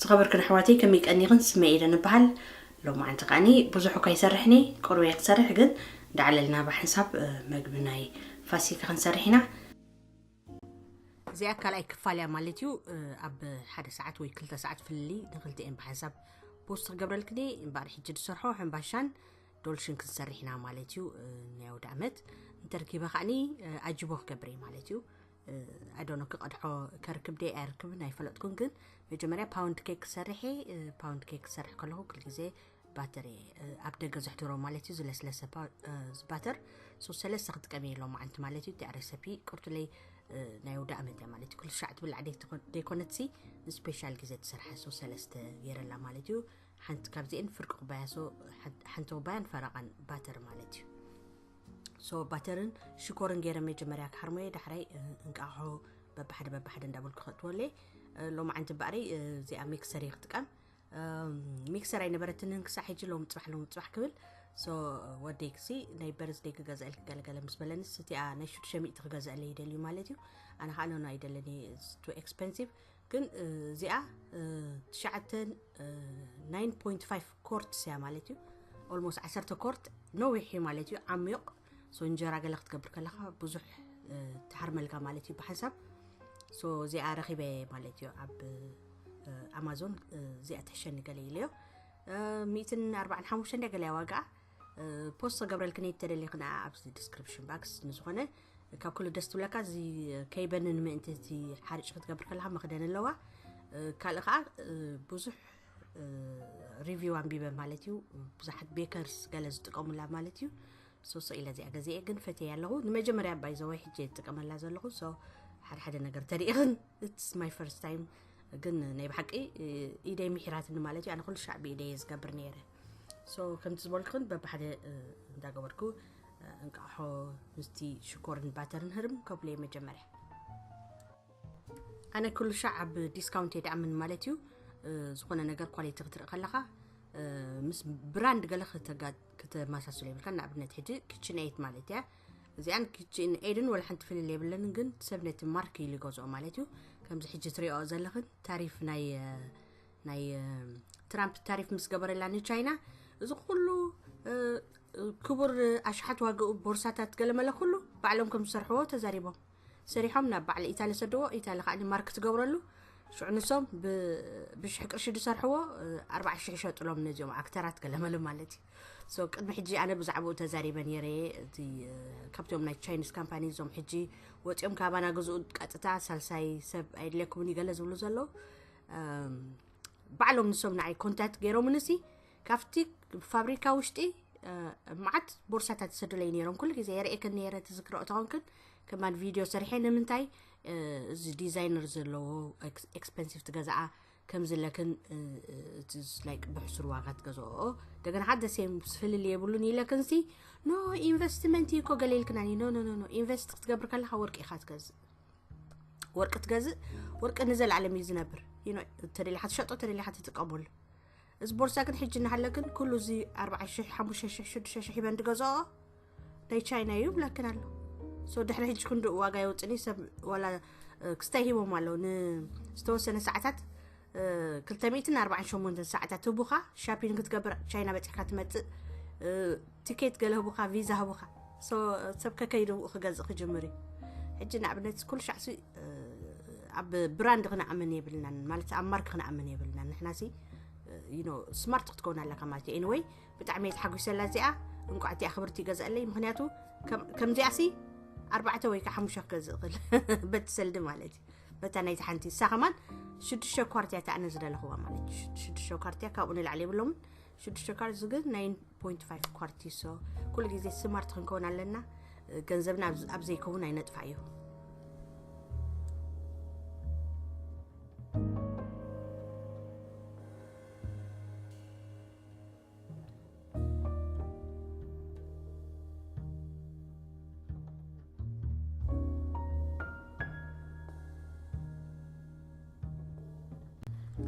ተኸበርክን ኣሕዋተይ፣ ከመይ ቀኒኽን? ስመይ ኢደን እበሃል። ሎማዓንቲ ከዓኒ ብዙሕ እኳ ኣይሰርሕን እየ፣ ቁሩብ እየ ክሰርሕ፣ ግን ዳዕለልና ብሓንሳብ፣ እ፣ መግቢ ናይ ፋሲካ ክንሰርሕ ኢና። እዚኣ ካልኣይ ክፋል እያ ማለት እዩ። እ፣ ኣብ ሓደ ሰዓት ወይ ክልተ ሰዓት ፍልልይ ንክልቲኤን ብሓንሳብ ፖስት ክገብረልክን እየ። እምበኣር ሕጂ ዝሰርሖ ሕምባሻን ዶልሽን ክንሰርሕ ኢና ማለት እዩ። እ፣ ናይ ኣውደ ዓመት እንተረኪበ ከዓኒ፣ እ፣ ኣጅቦ ክገብር እየ ማለት እዩ። ኣይ ዶንት ኖ ክቐድሖ ከርክብ ደይ ኣይርክብን ኣይፈለጥኩን፣ ግን መጀመርያ ፓውንድ ኬክ ክሰርሕ እየ። እ፣ ፓውንድ ኬክ ክሰርሕ ከለኹ ኩሉ ግዜ ባተር እየ፣ እ፣ ኣብ ደገ ዘሕድሮ ማለት እዩ፣ ዝለስለሰ ፓ-፣ እ፣ ባተር። ሶ ሰለስተ ክጥቀም እየ ሎማዓንቲ ማለት እዩ። እቲኣ ሬሰፒ ቅርቱለይ፣ እ፣ ናይ ኣውደ ዓመት እያ ማለት እዩ። ኩሉ ሻዕ ትብላዕ ደይ-፣ ደይኮነትሲ ንስፔሻል ግዜ ትሰርሐ። ሶ ሰለስተ ገይረላ ማለት እዩ። ሓንቲ ካብዚኤን ፍርቂ ኩባያ፣ ሶ ሓን-፣ ሓንቲ ኩባያን ፈረቓን ባተር ማለት እዩ። ሶ ባተርን ሽኮርን ገይረ መጀመርያ ክሓርሞየ፣ ዳሕራይ፣ እ፣ እንቃቑሖ በብሓደ በብሓደ እንዳበልኩ ከእትወለይ። እ፣ ሎማዓንቲ እምበኣረይ፣ እ፣ እዚኣ ሚክሰር እየ ክጥቀም። እም፣ ሚክሰር ኣይነበረትንን ክሳዕ ሕጂ፣ ሎሚ ጽባሕ፣ ሎሚ ጽባሕ ክብል። ሶ ወደይ ክሲ ናይ በርዝደይ ክገዝአልኪ ገለገለ ምስ በለንስ፣ እቲኣ ናይ ሽዱሽተ ሚእቲ ክገዝአለይ ይደልዩ ማለት እዩ። ኣነ ኸዓ ኖኖ ኣይደለኒ፣ it's too expensive። ግን፣ እ፣ እዚኣ፣ እ፣ ትሽዓተ፣ እ፣ ናይን ፖይንት ፋይቭ ኮርትስ እያ ማለት እዩ። ኦልሞስት ዓሰርተ ኮርት ነዊሕ እዩ ማለት እዩ፣ ዓሚቕ። ሶ እንጀራ ገለ ክትገብር ከለኻ ብዙሕ፣ እ፣ ትሓርመልካ ማለት እዩ ብሓንሳብ። ሶ እዚኣ ረኺበ ማለት እዩ ኣብ፣ እ፣ ኣማዞን፣ እ፣ እዚኣ ትሕሸኒ ገለ ኢለዮ። እ፣ ሚእትን ኣርባዓን ሓሙሽተን እንድያ ገለ እያ ዋጋኣ። እ፣ ፖስት ክገብረልክን እየ ተደሊኽን ኣብዚ ዲስክሪፕሽን ባክስ። ንዝኾነ ካብ ኩሉ ደስ ትብለካ እዚ ከይበንን ምእንቲ እቲ ሓርጭ ክትገብር ከለኻ መኽደን ኣለዋ። እ፣ ካልእ ከዓ፣ እ፣ ብዙሕ፣ እ፣ ሪቪው ኣንቢበ ማለት እዩ። ብዙሓት ቤከርስ ገለ ዝጥቀሙላ ማለት እዩ። ሶ፣ ሶ ኢለ እዚኣ ገዚኤ ግን ፈትየ ኣለኹ። ንመጀመርያ ባይ ዘ ወይ ሕጂ እየ ዝጥቀመላ ዘለኹ። ሶ ሓደ ሓደ ነገር ተሪኢኽን፣ it's my first time። ግን ናይ ብሓቂ፣ እ፣ ኢደይ ምሒራትኒ ማለት እዩ። ኣነ ኩሉ ሻዕ ብኢደይ እየ ዝገብር ነይረ። ሶ ከምቲ ዝበልኩን በብሓደ፣ እ፣ እንዳገበርኩ፣ እ፣ እንቃሖ ምስቲ ሽኮርን ባተርን ህርም ከብሎ እየ መጀመርያ። ኣነ ኩሉ ሻዕ ኣብ ዲስካውንት እየ ድኣምን ማለት እዩ። እ፣ ዝኾነ ነገር ኳሊቲ ክትርኢ ከለኻ፣ እ፣ ምስ ብራንድ ገለ ክተጋ-፣ ክተመሳስሎ የብልካ። ንኣብነት ሕጂ ኪችን ኤይድ ማለት እያ። እዚኣን ኪችን ኤይድን ወላ ሓንቲ ፍልል የብለንን፣ ግን ሰብ ነቲ ማርክ ኢሉ ይገዝኦ ማለት እዩ። ከምዚ ሕጂ ትሪኦ ዘለኽን ታሪፍ ናይ፣ እ፣ ናይ፣ እ፣ ትራምፕ ታሪፍ ምስ ገበረላ ንቻይና፣ እዚ ኩሉ፣ እ፣ እ፣ ክቡር ኣሽሓት ዋግኡ ቦርሳታት ገለመለ ኩሉ ባዕሎም ከም ዝሰርሕዎ ተዛሪቦም። ሰሪሖም ናብ በዓል ኢታሊ ሰድዎ፣ ኢታሊ ከዓ ማርክ ትገብረሉ። ሽዑ ንሶም ብ-፣ ብሽሕ ቅርሺ ዝሰርሕዎ፣ እ፣ ኣርባዓ ሽሕ ይሸጥሎም ነዚኦም ኣክተራት ገለመለ ማለት እዩ። ሶ ቅድሚ ሕጂ ኣነ ብዛዕባኡ ተዛሪበ ነይረ። እቲ፣ እ፣ ካብቶም ናይ ቻይኒስ ካምፓኒ እዞም ሕጂ ወፂኦም ካባና ግዝኡ ቀጥታ ሳልሳይ ሰብ ኣይድለኩምን እዩ ገለ ዝብሉ ዘለዉ። እም፣ ባዕሎም ንሶም ንዓይ ኮንታክት ገይሮምንሲ ካብቲ ፋብሪካ ውሽጢ፣ እ፣ መዓት ቦርሳታት ይሰዱለይ ነይሮም። ኩሉ ግዜ የርእየክን ነይረ፣ ትዝክረኦ ተኾንክን ከማን ቪድዮ ሰሪሐ። ንምንታይ፣ እ፣ እዚ ዲዛይነር ዘለዎ ኤክስ-፣ ኤክስፐንሲቭ ትገዝኣ ከም ዝለክን፣ እ፣ እ፣ እቲ ላይክ ብሕሱር ዋጋ ትገዝኦ። እንደገና ሓደ ሴም ፍልል የብሉን ኢለክንሲ፣ ኖ ኢንቨስትመንት እዩ እኮ ገለ ኢልክናኒ። ኖ፣ ኖ፣ ኖ፣ ኖ። ኢንቨስት ክትገብር ከለኻ ወርቂ ኢኻ ትገዝእ። ወርቂ ትገዝእ፣ ወርቂ ንዘለዓለም እዩ ዝነብር። You know፣ ተደሊኻ ትሸጦ፣ ተደሊኻ ትጥቀመሉ። እዚ ቦርሳ ግን ሕጂ እናሃለ ግን ኩሉ እዚ ኣርባዓ ሽሕ፣ ሓሙሽተ ሽሕ፣ ሽዱሽተ ሽሕ ሂበን ዝገዝኦ ናይ ቻይና እዩ ይብለክን ኣሎ። ሶ ድሕሪ ሕጂ ክንድኡ ዋጋ የውፅኒ ሰብ ዋላ፣ እ፣ ክስታይ ሂቦም ኣለዉ። ንዝተወሰነ ሰዓታት፣ እ፣ ክልተ ሚእትን ኣርባዓን ሸሞንተን ሰዓታት ህቡኻ ሻፒንግ ክትገብር ቻይና በፂሕካ ትመፅእ፣ እ፣ ቲኬት ገለ ህቡኻ፣ ቪዛ ህቡኻ። ሶ ሰብ ከከይዱ ክገዝእ ክጅምር እዩ። ሕጂ ንኣብነት ኩሉ ሻዕሲ፣ እ፣ ኣብ ብራንድ ክንኣምን የብልናን፣ ማለት ኣብ ማርክ ክንኣምን የብልናን። ንሕናሲ፣ እ፣ you know፣ ስማርት ክትከውን ኣለካ ማለት እዩ። ኤኒወይ፣ ብጣዕሚ እየ ተሓጒሰላ እዚኣ። እንቋዕ እቲኣ ክብርቲ ይገዝአለይ፣ ምኽንያቱ ከም-፣ ከምዚኣሲ ኣርባዕተ ወይ ከዓ ሓሙሽተ ክገዝእ እኽእል። በቲ ሰልዲ ማለት እዩ። በታ ናይቲ ሓንቲ፣ እሳ ከማን ሽዱሽተ ኳርትያ እታ ኣነ ዝደለኽዋ ማለት እዩ። ሽዱ-፣ ሽዱሽተ ኳርትያ ካብኡ ንላዕሊ የብሎምን። ሽዱሽተ ኳርትያ ግን ናይን ፖይንት ፋይቭ ኳርቲ። ሶ ኩሉ ግዜ ስማርት ክንከውን ኣለና። ገንዘብና ኣብ፣ ኣብ ዘይከውን ኣይነጥፋ እዩ።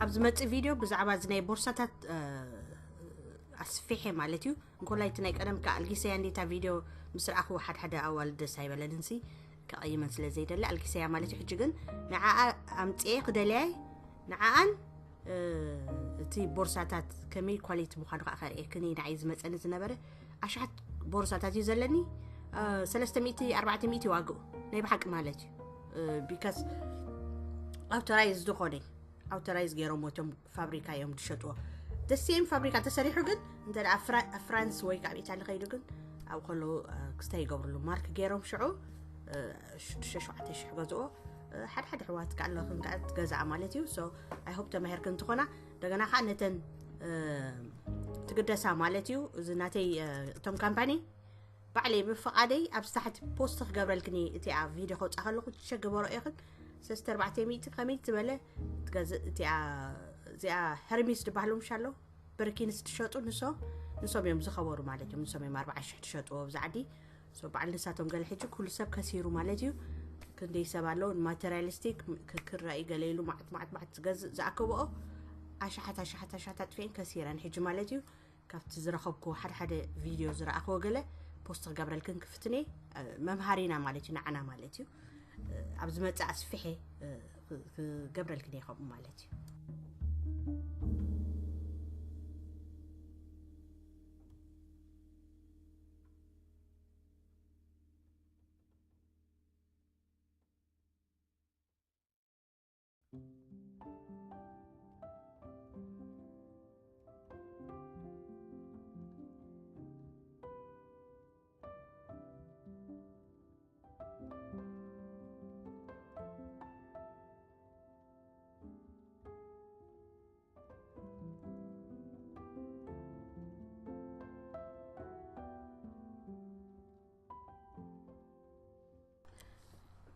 ኣብ ዝመጽእ ቪድዮ ብዛዕባ እዚ ናይ ቦርሳታት፣ እ፣ ኣስፊሐ ማለት እዩ። እንኮላይ እቲ ናይ ቀደም ከ ኣልጊሰያ እንዴታ ቪድዮ ምስ ረኣኽዎ ሓደ ሓደ ኣዋልድ ደስ ኣይበለንን ሲ፣ ከቐይመን ስለ ዘይደሊ ኣልጊሰያ ማለት እዩ። ሕጂ ግን ንዓኣ ኣምጽኤ ክደልያይ ንዓኣን እቲ ቦርሳታት ከመይ ኳሊቲ ምዃኑ ከዓ ከርእየክን እዩ ንዓይ ዝመፀኒ ዝነበረ። ኣሽሓት ቦርሳታት እዩ ዘለኒ። ሰለስተ ሚእቲ ኣርባዕተ ሚእቲ ዋግኡ ናይ ብሓቂ ማለት እዩ። ቢካስ ኣውቶራይዝ ዝኾነ ኣውቶራይዝ ገይሮም እቶም ፋብሪካ እዮም ዝሸጥዎ። ደሴም ፋብሪካ ተሰሪሑ ግን እንተ ደኣ ፍራ- ፍራንስ ወይ ካብ ኢታሊ ከይዱ ግን ኣብ ከለዉ ክስታይ ይገብርሉ ማርክ ገይሮም ሽዑ ሽዱሽተ ሸውዓተ ሽሕ ገዝኦ። ሓደ ሓደ ኣሕዋት ከኣ ኣለኽን ከኣ ትገዝኣ ማለት እዩ። So I hope ተማሂርክን ትኾና። እንደገና ከኣ ነተን ትግደሳ ማለት እዩ። እዚ ናተይ እቶም ካምፓኒ ባዕለይ ብፍቓደይ ኣብ ታሕቲ ፖስት ክገብረልክኒ እቲኣ ቪድዮ ከውፃእ ከለኹ ሸግበሮ ኢኽን ሰስተ ኣርባዕተ ሚእቲ ከመይ ዝበለ ትገዝእ እቲኣ እዚኣ ሄርሚስ ዝበሃሉ ምሽ ኣሎ ብርኪንስ ትሸጡ ንሶም ንሶም እዮም ዝኸበሩ ማለት እዮም። ንሶም እዮም ኣርባዓ ሽሕ ትሸጥዎ ኣብዚ ዓዲ። So በዓል ንሳቶም ገለ ሕጂ ኩሉ ሰብ ከሲሩ ማለት እዩ። ክንደይ ሰብ ኣሎ ማቴሪያሊስቲክ ክክራይ ገለ ኢሉ ማዕት ማዕት ማዕት ዝገዝእ ዝኣከብኦ ኣሽሓት ኣሽሓት ኣሽሓት ኣጥፊአን ከሲረን ሕጂ ማለት እዩ። ካብቲ ዝረኸብኩ ሓደ ሓደ ቪድዮ ዝረኣኽዎ ገለ ፖስት ክገብረልክን ክፍትኔ መምሃሪና ማለት እዩ ንዓና ማለት እዩ። ኣብ ዝመፅእ ኣስፍሐ ክገብረልክን እየ ከምኡ ማለት እዩ።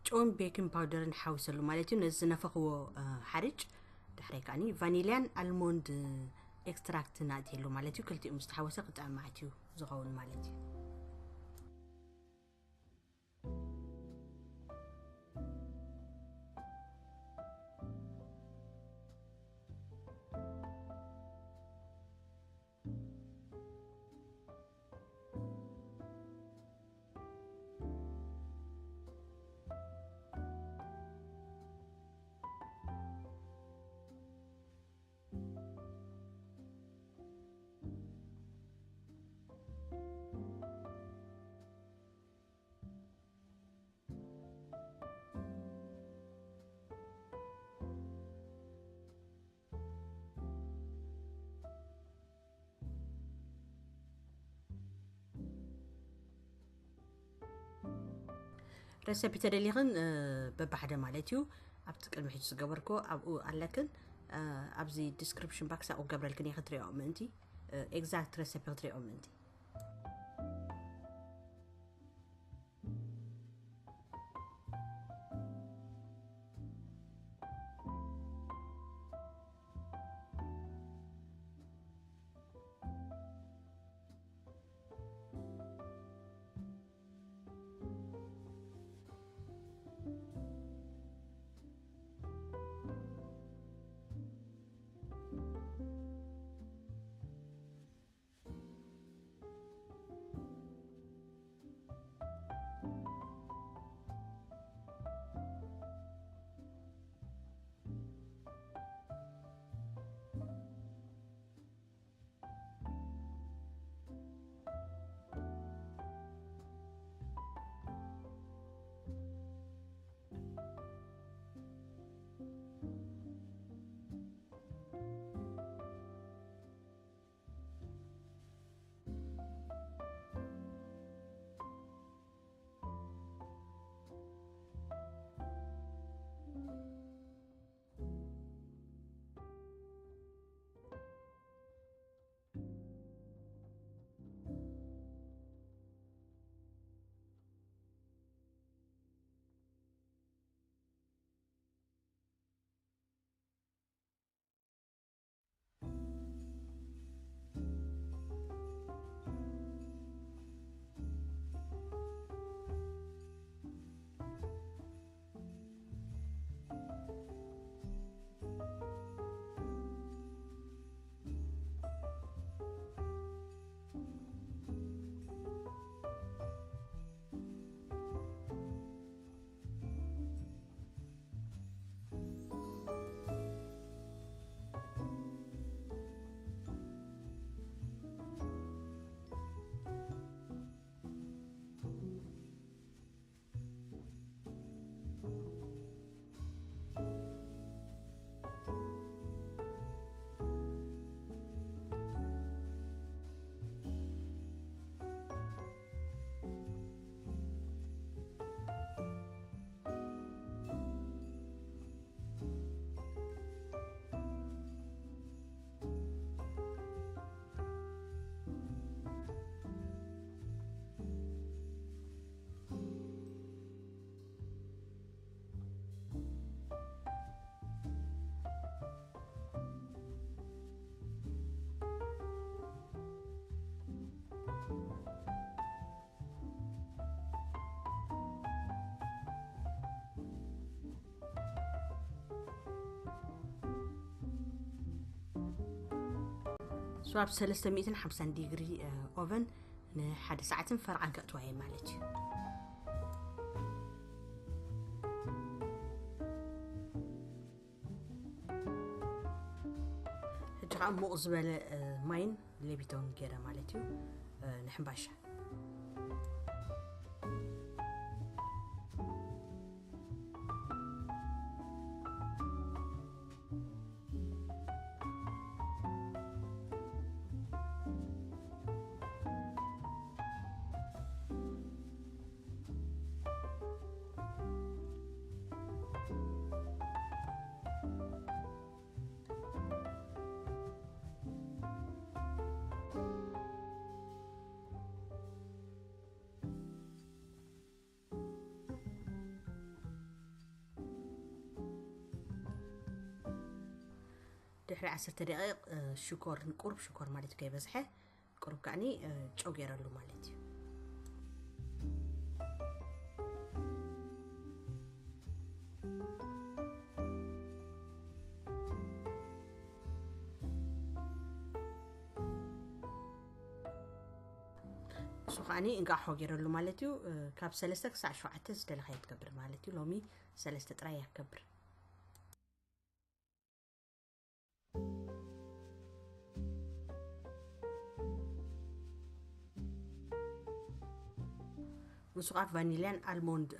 ጨውን ቤኪንግ ፓውደርን ሓዊሰሉ ማለት እዩ። ነዚ ዝነፈኽዎ ሓርጭ ዳሕራይ ከዓኒ ቫኒልያን ኣልሞንድ ኤክስትራክት ናእትየሉ ማለት እዩ። ክልቲኡ ምስ ተሓወሰ ክጥዕም ማለት እዩ ዝኸውን ማለት እዩ። ረሰፒ ተደሊኽን በባሕደ ማለት እዩ። ኣብቲ ቅድሚ ሕጂ ዝገበርኮ ኣብኡ ኣለክን ኣብዚ ዲስክሪፕሽን ባክስ ኣብኡ ገብረልክን እየ ክትሪኦ ምእንቲ ኤግዛክት ረሰፒ ክትሪኦ ምእንቲ። So ኣብ ሰለስተ ሚእትን ሓምሳን ዲግሪ ኦቨን ንሓደ ሰዓትን ፈርቓን ከእትዋ እየ ማለት እዩ። ሕጂ ከዓ ሙቕ ዝበለ ማይን ሌቢቶን ገይረ ማለት እዩ። ንሕምባሻ ድሕሪ ዓሰርተ ደቂቕ ሽኮር ንቁሩብ ሽኮር ማለት ከይበዝሐ ቁሩብ ከዓኒ ጨው ገይረሉ ማለት እዩ። እሱ ከዓኒ እንቃሖ ገይረሉ ማለት እዩ። ካብ ሰለስተ ክሳዕ ሸውዓተ ዝደለኻዮ ትገብር ማለት እዩ። ሎሚ ሰለስተ ጥራይ እያ ክገብር። ንሱ ከዓ ቫኒልያን ኣልሞንድ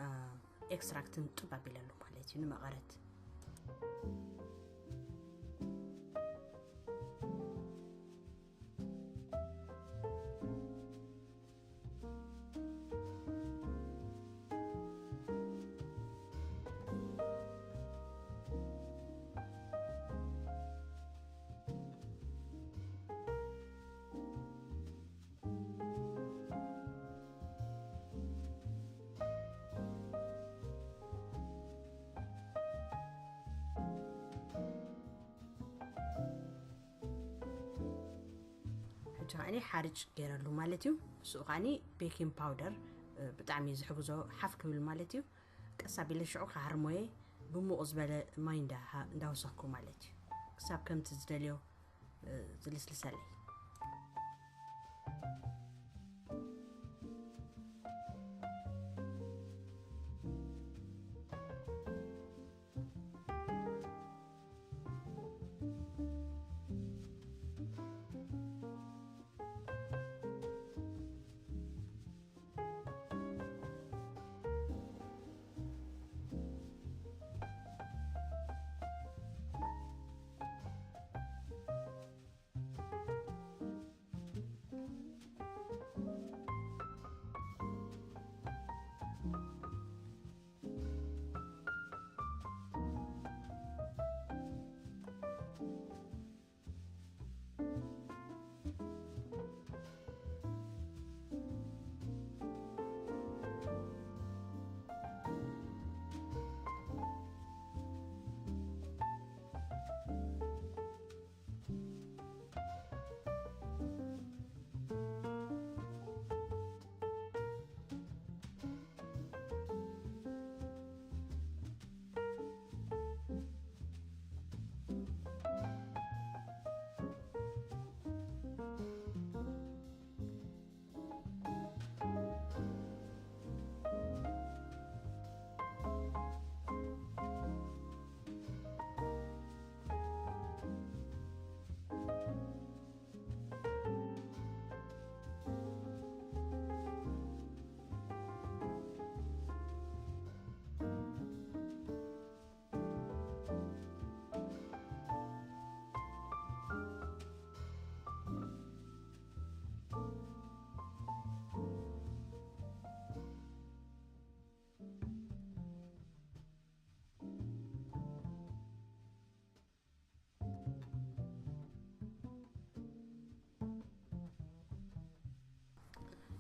ኤክስትራክትን ጡብ ኣቢለሉ ማለት እዩ ንመቐረት። ሕጂ ከዓኒ ሓርጭ ገይረሉ ማለት እዩ። ንስኡ ከዓኒ ቤኪንግ ፓውደር ብጣዕሚ እዩ ዝሕግዞ ሓፍ ክብል ማለት እዩ። ቀስ ኣቢለ ሽዑ ክሃርሞየ ብሙቕ ዝበለ ማይ እንዳወሰኽኩ ማለት እዩ። ክሳብ ከምቲ ዝደልዮ ዝልስልሰለይ።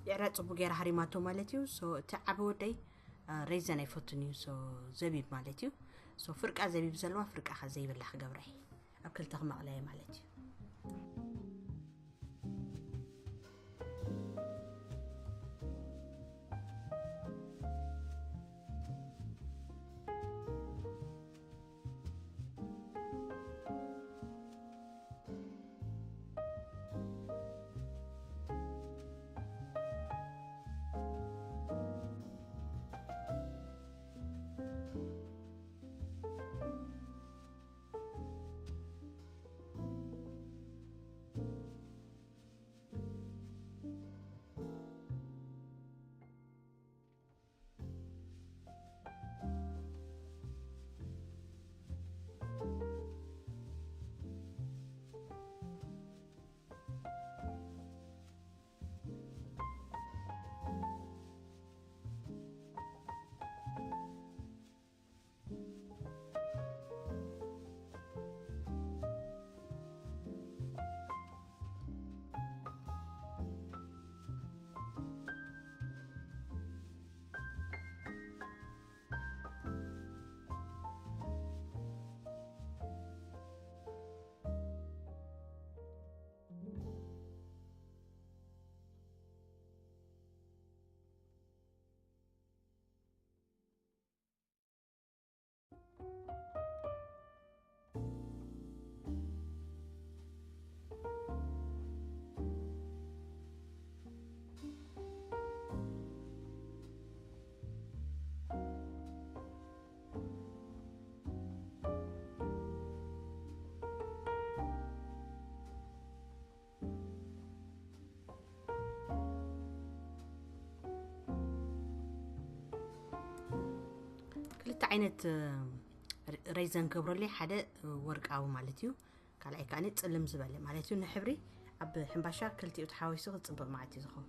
የዕረ ጽቡቅ ገይራ ሃሪማቶ ማለት እዩ። So እቲ ዓቢ ወደይ ሬዘን ኣይፈቱን እዩ። So ዘቢብ ማለት እዩ። So ፍርቃ ዘቢብ ዘለዋ ፍርቃ ከ ዘይብላ ክገብረ እየ። ኣብ ክልተ ክመቕለየ ማለት እዩ። ክልተ ዓይነት ሬዘን ገብረለይ፣ ሓደ ወርቃዊ ማለት እዩ፣ ካልኣይ ከዓኒ ጽልም ዝበለ ማለት እዩ። ንሕብሪ ኣብ ሕምባሻ ክልቲኡ ተሓዋዊሱ ክጽብቕ ማለት እዩ ዝኸውን።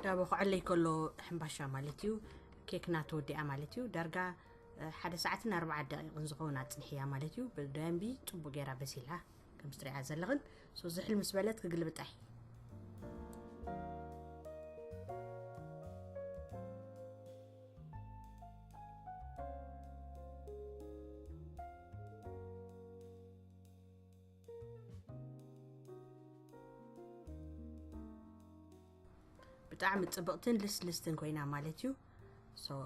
ዳቦ ክዕለይ ከሎ ሕምባሻ ማለት እዩ። ኬክና ተወዲኣ ማለት እዩ። ዳርጋ ሓደ ሰዓትን ኣርባዓ ደቂቕን ዝኸውን ኣጽንሕያ ማለት እዩ። ብደንቢ ጽቡቅ ገይራ በሲላ ከም ትሪኣ ዘለኽን። ሶ ዝሕል ምስ በለት ክግልብጣ እየ። ብጣዕሚ ጽብቕትን ልስልስትን ኮይና ማለት እዩ። ሶ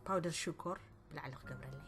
ፓውደር ሽኮር ብላዕሊ ክገብረለይ።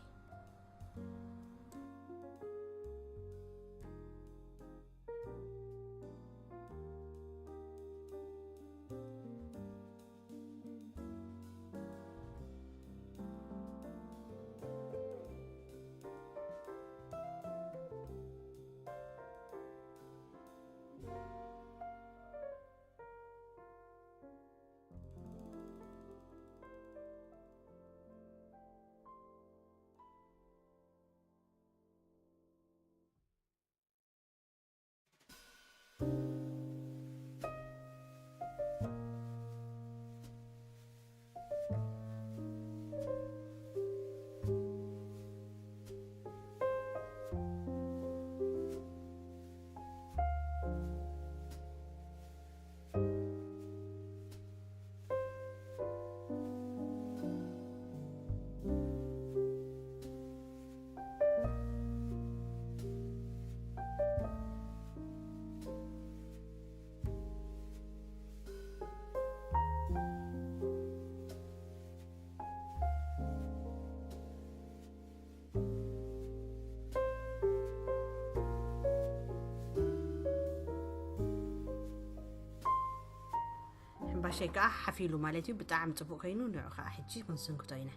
ሕምባሸይ ከዓ ሓፊሉ ማለት እዩ። ብጣዕሚ ጽቡቅ ኮይኑ ንዑ ከዓ ሕጂ ክንስንክቶ ኢና።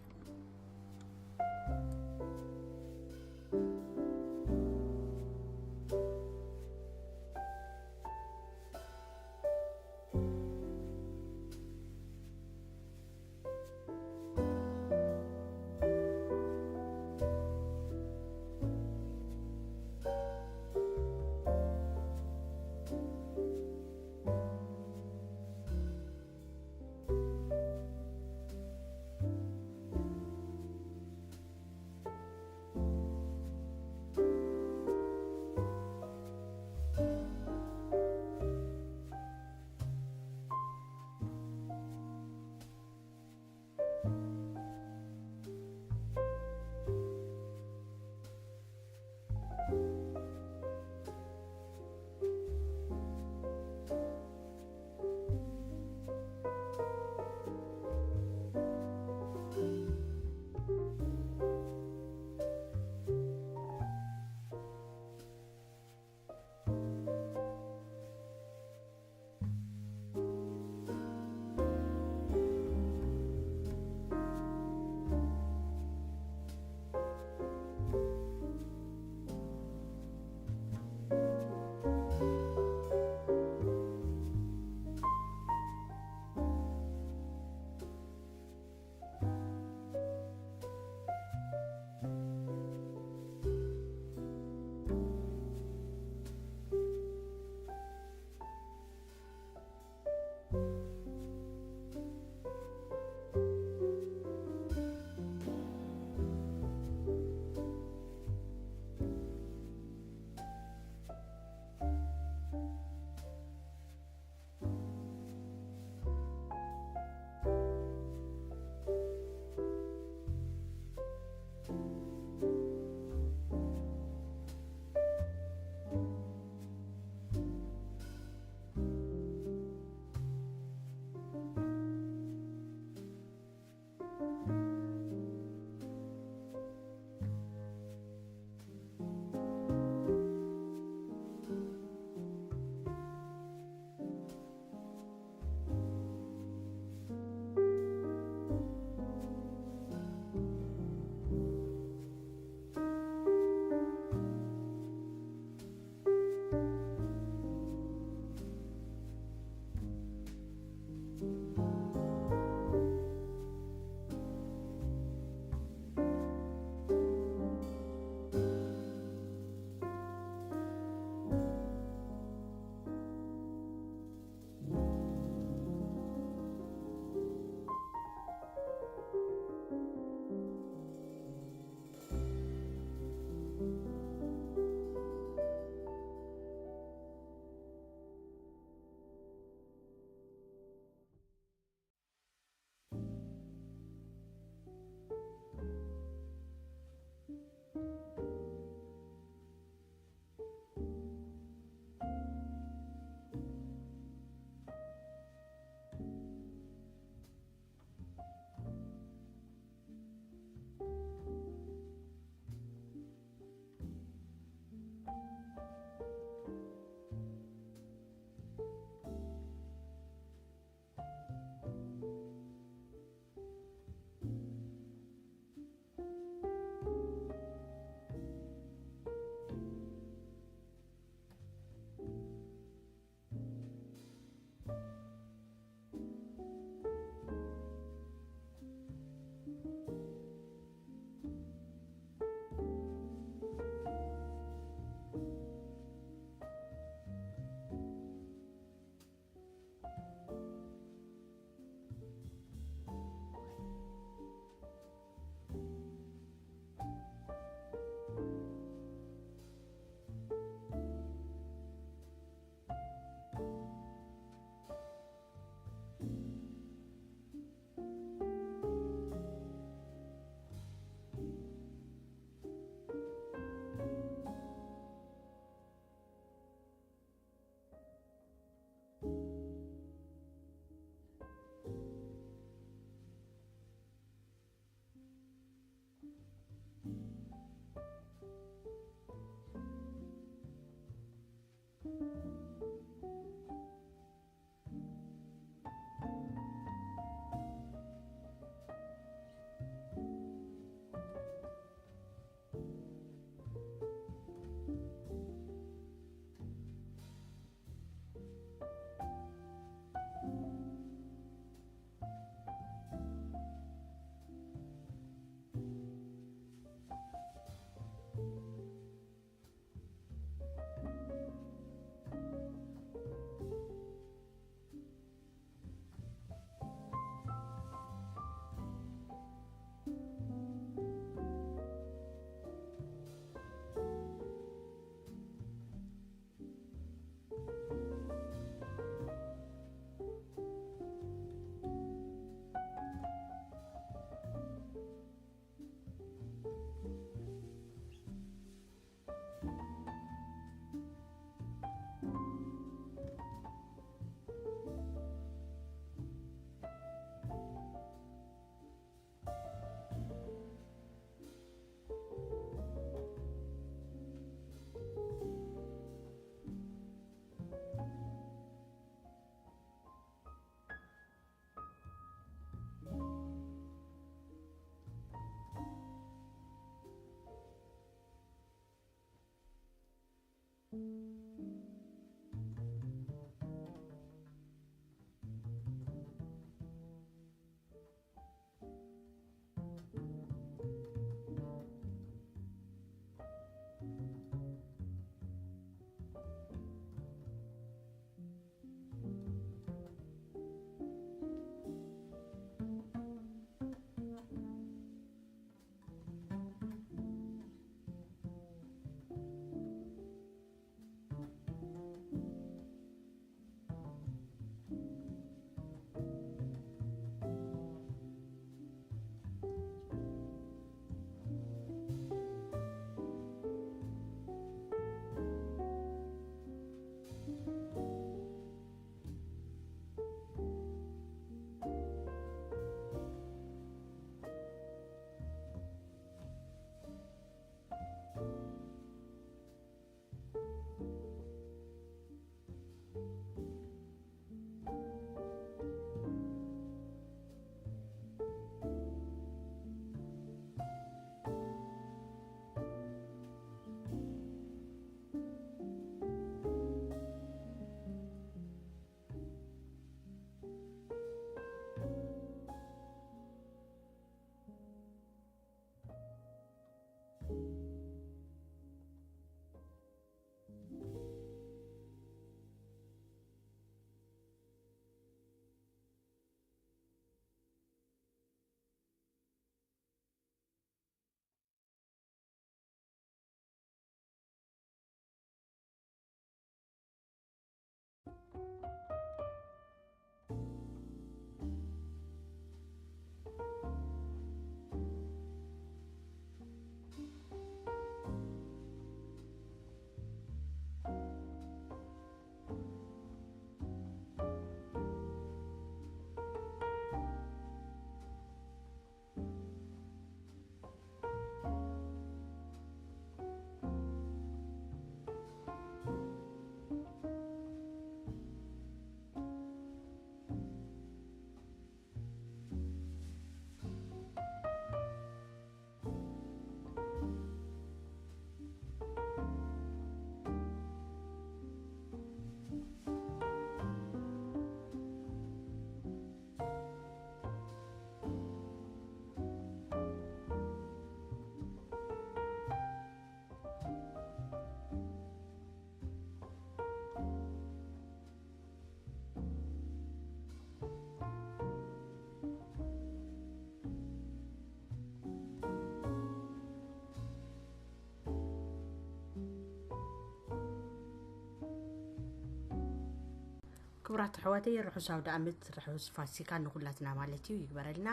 ክቡራት ኣሕዋተይ፣ ርሑስ ኣውደ ኣመት፣ ርሑስ ፋሲካ ንኹላትና ማለት እዩ ይግበረልና።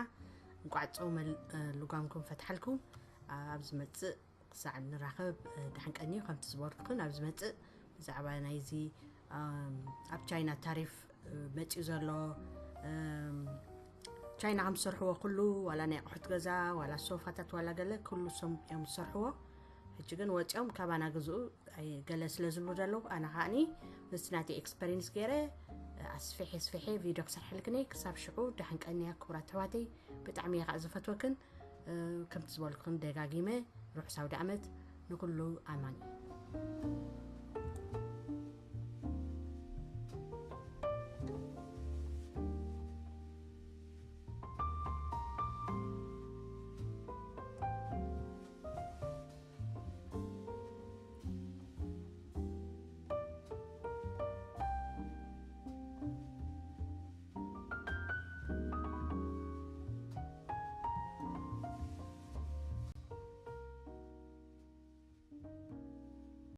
እንቋዕ ጾመ ል-፣ እ፣ ልጓምኩም ፈትሓልኩም። ኣብ ዝመጽእ ክሳዕ ንራኸብ፣ እ፣ ደሓን ቀንዩ። ከምቲ ዝበልኩኽን ኣብ ዝመጽእ ብዛዕባ ናይዚ፣ ኣም፣ ኣብ ቻይና ታሪፍ፣ እ፣ መጺኡ ዘሎ፣ እም፣ ቻይና ከም ዝሰርሕዎ ኩሉ፣ ዋላ ናይ ኣቑሑት ገዛ፣ ዋላ ሶፋታት፣ ዋላ ገለ ኩሉ እሶም እዮም ዝሰርሕዎ። ሕጂ ግን ወጺኦም ካባና ግዝኡ ኣይ-፣ ገለ ስለ ዝብሉ ዘለዉ፣ ኣነ ከኣኒ ምስቲ ናተይ ኤክስፐሪንስ ገይረ፣ እ፣ ኣስፊሐ ኣስፊሐ ቪድዮ ክሰርሐልክን እየ። ክሳብ ሽዑ ደሓን ቀንያ ክቡራት ኣሕዋተይ፣ ብጣዕሚ እየ ከዓ ዝፈትወክን። እ፣ ከምቲ ዝበልኩን ደጋጊመ ርሑስ ኣውደ ኣመት ንኩሉ ኣማኒ።